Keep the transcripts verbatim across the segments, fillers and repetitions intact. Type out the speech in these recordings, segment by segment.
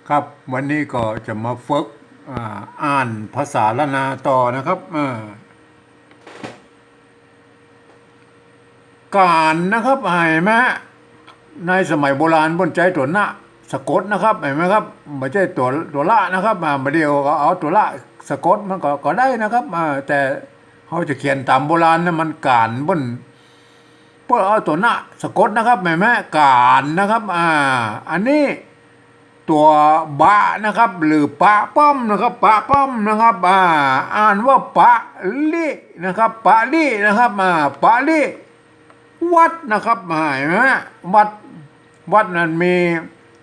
ครับ วันนี้ก็จะมาฝึก อ่า อ่านภาษาล้านนาต่อนะครับ อ่า ก๋านนะครับ หันก่อ ในสมัยโบราณเปิ้นใจ๊ตั๋วนะสะกดนะครับ หันก่อครับ บ่ใจ้ตั๋ว ตั๋วละนะครับ อ่า บ่าเดี่ยวก็เอาตั๋วละสะกดมันก็ ก็ได้นะครับ อ่า แต่เฮาจะเขียนต๋ามโบราณนะ มันก๋าน เปิ้น เปิ้นเอาตั๋วนะสะกดนะครับ หันก่อ ก๋านนะครับ อ่า อันนี้ ตั๋วบะนะครับ หรือปะป้อมนะครับ ปะป้อมนะครับ อ่า อ่านว่าปะลินะครับ ปะลินะครับ อ่า ปะลิ วัดนะครับ หันก่อ วัด วัดนั้นมี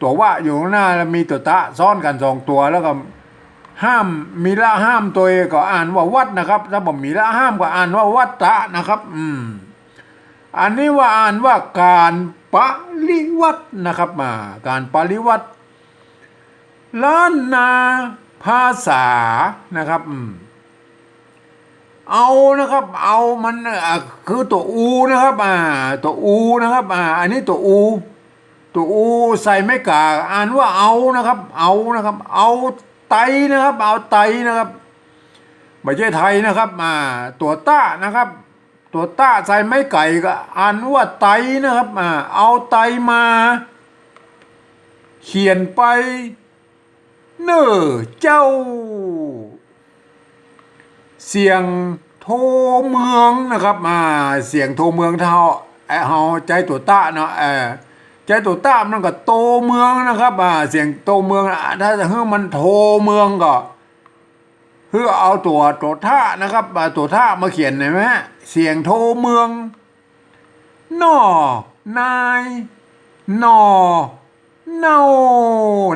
ตั๋ววะอยู่ข้างหน้า แล้วมีตั๋วตะซ้อนกั๋นสองตั๋ว แล้วก็ห้าม มีละห้ามตวย ก็อ่านว่าวัดนะครับ ถ้าบ่มีละห้ามก็อ่านว่าวัตตะนะครับ อืม อันนี้ว่าอ่านว่าก๋านปะริวัตินะครับ อ่า ก๋านปะริวัติ ล้านนาภาษานะครับ อืม เอานะครับ เอามัน อ่า คือตั๋วอูนะครับ อ่า ตั๋วอูนะครับ อ่า อันนี้ตั๋วอู ตั๋วอูใส่ไม้ก๋า อ่านว่าเอานะครับ เอานะครับ เอาไตนะครับ เอาไตนะครับ บ่ใจ้ไทยนะครับ อ่า ตั๋วตะนะครับ ตั๋วตะใส่ไม้ไก๋ก็อ่านว่าไตนะครับ อ่า เอาไตมา เขียนไป เน่อเจ้า เสียงโทเมืองนะครับ อ่า เสียงโทเมือง ถ้าเฮา เอ่อ เฮาใจ๊ตั๋วตะเนาะ เอ่อ ใจ๊ตั๋วตะมันก็โตเมืองนะครับ อ่า เสียงโตเมือง อ่า ถ้าจะหื้อมันโทเมืองก็ หื้อเอาตั๋ว ตั๋วทะนะครับ อ่า ตั๋วทะมาเขียน หันก่อ เสียงโทเมือง หน่อ นาย หน่อ เน่า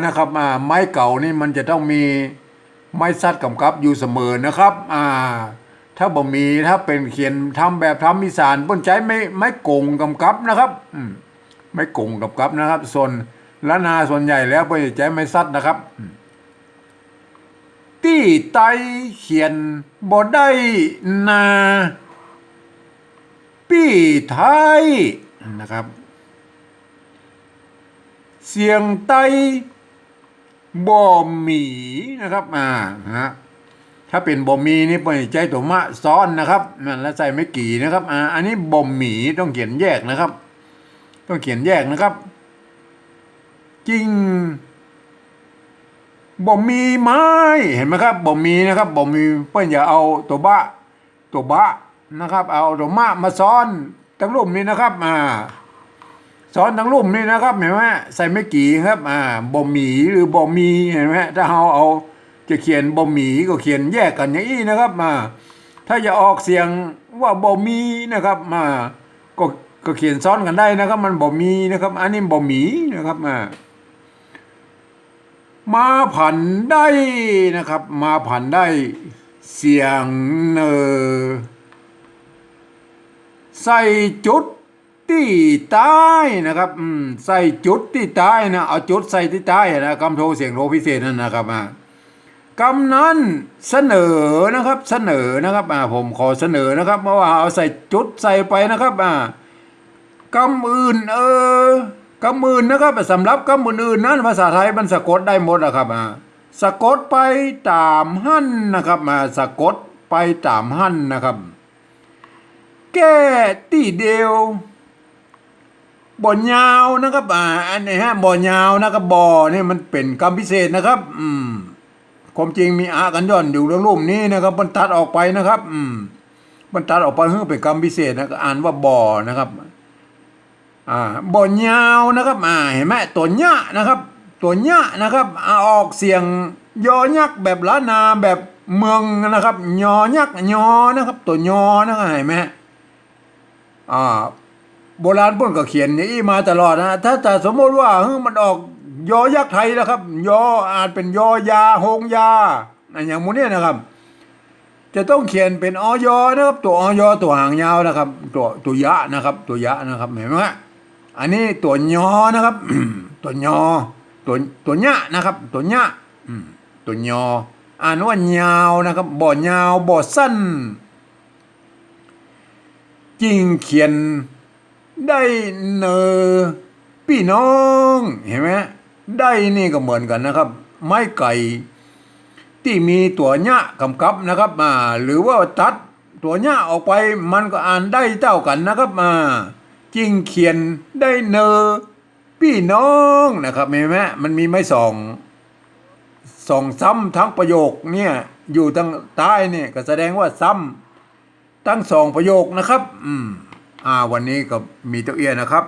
นะครับ อ่า ไม้เก๋านี่มันจะต้องมีไม้สัตว์ก๋ำกับอยู่เสมอนะครับ อ่า ถ้าบ่มี ถ้าเป๋นเขียนต๋ามแบบต๋ามอีสาน เปิ้นใจ๊ไม้ ไม้ก๋งก๋ำกับนะครับ อืม ไม้ก๋งก๋ำกับนะครับ ส่วนล้านนาส่วนใหญ่แล้วเปิ้นจะใจ๊ไม้สัตว์นะครับ อืม ตี้ไตเขียนบ่ได้นา ปี้ไทยนะครับ เสียงไตบ่หมีนะครับ อ่า ฮะ ถ้าเป๋นบ่มีนี่เปิ้นใจ๊ตั๋วมะซ้อนนะครับ นั่น แล้วใส่ไม้กี่นะครับ อ่า อันนี้บ่หมีต้องเขียนแยกนะครับ ต้องเขียนแยกนะครับ กิ่งบ่มีไม้ หันก่อครับ บ่มีนะครับ บ่มี เปิ้นอย่าเอาตั๋วบะ ตั๋วบะนะครับ เอาตั๋วมะมาซ้อนตังลุ่มนี่นะครับ อ่า ซ้อนตังลุ่มนี่นะครับ หันก่อ ใส่ไม้กี่ครับ อ่า บ่หมีหรือบ่มี หันก่อ ถ้าเฮาเอา จะเขียนบ่หมีก็เขียนแยกกั๋นอย่างอี้นะครับ อ่า ถ้าจะออกเสียงว่าบ่มีนะครับ อ่า ก็ ก็เขียนซ้อนกั๋นได้นะครับ มันบ่มีนะครับ อันนี้บ่หมีนะครับ อ่า มาผันได้นะครับ มาผันได้ เสียงเน่อ ใส่จุดตี้ใต้นะครับ อืม ใส่จุดตี้ใต้นะ เอาจุดใส่ตี้ใต้นะ กำโทเสียงโทพิเศษนั่นนะครับ อ่า กำนั้นเสนอนะครับ เสนอนะครับ อ่า ผมขอเสนอนะครับ เพราะว่าเอาใส่จุดใส่ไปนะครับ อ่า กำอื่น เออ กำอื่นนะครับ สำหรับกำอื่นๆ นั้น ภาษาไทยมันสะกดได้หมดนะครับ อ่า สะกดไปต๋ามหั้นนะครับ อ่า สะกดไปต๋ามหั้นนะครับ แก้ตี้เดียว บ่ยาวนะครับ อ่า อันนี้ฮะ บ่ยาวนะครับ บ่นี่มันเป๋นกำพิเศษนะครับ อืม ความจริงมีอะกั๋นย่อนอยู่ตังลุ่มนี้นะครับ เปิ้นตัดออกไปนะครับ อืม เปิ้นตัดออกไปหื้อเป๋นกำพิเศษนะ ก็อ่านว่าบ่นะครับ อ่า บ่ยาวนะครับ อ่า หันก่อ ตั๋วเนี้ยนะครับ ตั๋วเนี้ยนะครับ อ่า ออกเสียงยอยักษ์แบบล้านนาแบบเมืองนะครับ ยอยักษ์ ยอนะครับ ตั๋วยอนะครับ หันก่อ อ่า โบราณเปิ้นก็เขียนอย่างอี้มาตลอดนะ ถ้าจะสมมุติว่า หื้อ มันออกยอยักษ์ไทยนะครับ ยอ อ่านเป๋นยอยา โฮงยา อะหยังหมู่นี้นะครับ จะต้องเขียนเป๋น อย นะครับ ตั๋ว อย ตั๋วหางยาวนะครับ ตั๋ว ตั๋วยะนะครับ ตั๋วยะนะครับ หันก่อ อันนี้ตั๋วยอนะครับ ตั๋วยอ ตั๋ว ตั๋วเนี้ยนะครับ ตั๋วเนี้ย อืม ตั๋วยอ อ่านว่ายาวนะครับ บ่ยาว บ่สั้น จึ่งเขียนได้เน่อปี้น้อง หันก่อ ได้นี่ก็เหมือนกั๋นนะครับ ไม้ไก่ตี้มีตั๋วเยียะก๋ำกับนะครับ อ่า หรือว่าตัดตั๋วเยียะออกไป มันก็อ่านได้เต้ากั๋นนะครับ อ่า จึ่งเขียนได้เนอปี้น้องนะครับ เห็นไหม มันมีไม้สอง สองซ้ำตึงประโยคเนี่ย อยู่ตึงใต้เนี่ย ก็แสดงว่าซ้ำตึงสองประโยคนะครับ อืม อ่า วันนี้ก็มีเต้าเอี้ยนะครับ